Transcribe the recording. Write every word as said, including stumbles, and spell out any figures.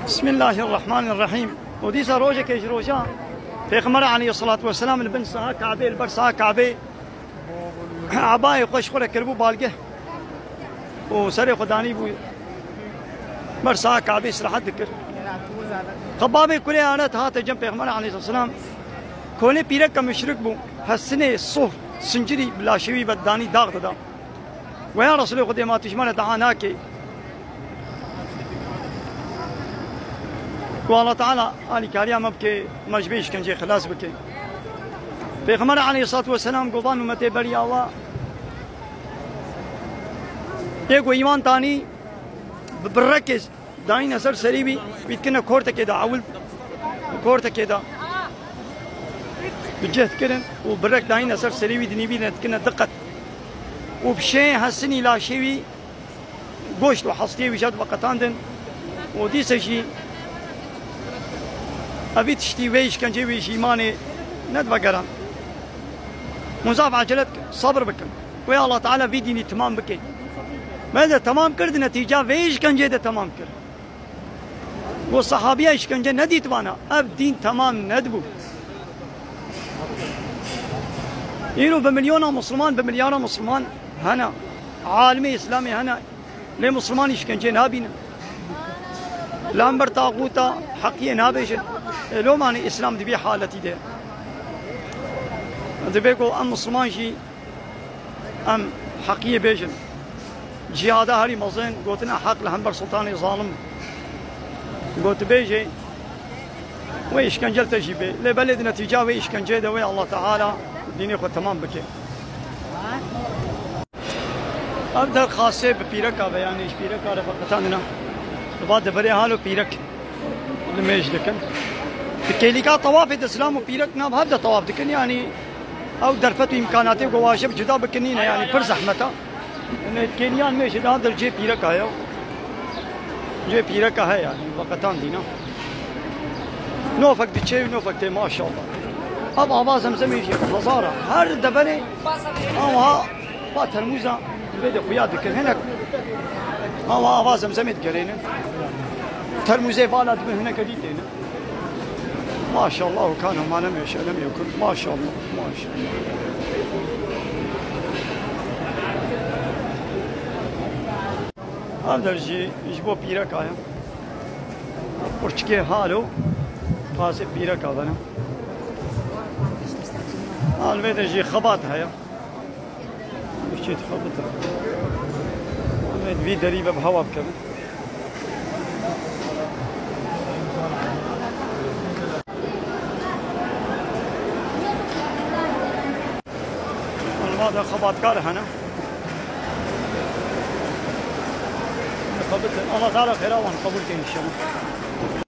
Bismillahirrahmanirrahîm. Û dîsa rojekê ji rojan Pêxember aleyhisselatu vesselam li bin saha Kabê, li ber saha Kabê ebayê xwe ji xwe re kiribû balgeh û serê xwe danîbû ber saha Kabê îstirahet dikir. Xebabê kurê Aret hate cem Pêxember aleyhisselam, kolê pîreke muşrik bû, hesinê soh, sincirî bi laşê wî ve danî dax dida. Weya Resulê Xwedê, ma tu ji me re dua nakê? Ku Allah Teala alîkariya me bike, me ji vê îşkenceyê xilas bike. Pêxember aleyhissalatu vesselam got, van ûmetê beriya wa yê ku îman tanî bi birekê dayîne ser serî wî, wî dikine kortekê de ewil, kortekê de bi cih dikirin û birek dayîne ser serî wî, dinîvîne dikine diqet. Û bi şê hesinî laşê wî, goşt û hestiyê wî jê diveqetandin û dîse jî evî tiştî vê îşkenceyê wî ji îmanê nedivegeran. Hûn zaf ecelet, sabir bikin. Wê Allah Teala vî dînî temam bike. Me de temam kir, di netîca vê îşkenceyê de temam kir. Got, sehabiya îşkence nedîtibana, ev dîn temam nedibû. Îro bi milyona Musliman, bi milyara Musliman hene. Alimê Îslamê hene. Lê Musliman îşkence nabînin. Li hember taxûta heqiyê nabêjin. E, loma Îslam di vî haletî de. Divê ku em Musliman jî em heqiyê bêjin. Cihada herî mezin, gotina heq li hember sultanê zalim. Gotibêjê wê îşkence li te jî bê. Lê belê di netîca wê îşkenceyê de wê Allah Teala dînê xwe temam bike. Ev der xasê bi pîreka ve, yanî ji pîreka re veqetandina. Li va deverê halo pîrek li mêj dikin. Di kêlîka tewafê de zilam û pîrek nav hev de tewaf dikin, yanî ew derfet û îmkanatê ku wajib cuda bikin nîne, yanî pir zehmet e. Yanî kêliyan mêj de hadir cê pîreka ye. Cê pîreka heye, yanî veqetandîne. Nofek diçe û nofek tê, maşallah. Ev ava zemzemê jî hezar e. Her deverê ava Pa termûza vê de xuya dikin. Hinek awa ava zemzemê digerênin. Termûzê vala dibin, hineke dî tênin. Maşallah, kana ma lem yeşe lem yekun. Maşallah, maşallah. Ev der jî ji bo pîreka ye. Qurçikê halo, qasê pîreka bene. Al vê de jî xebat heye. Biçî dixebite. Em ê di vî derî ve bi hewa bikevin. Li va de xebatkar hene. Dixebitin. Allah Teala xêra wan qebûl ke înşallah.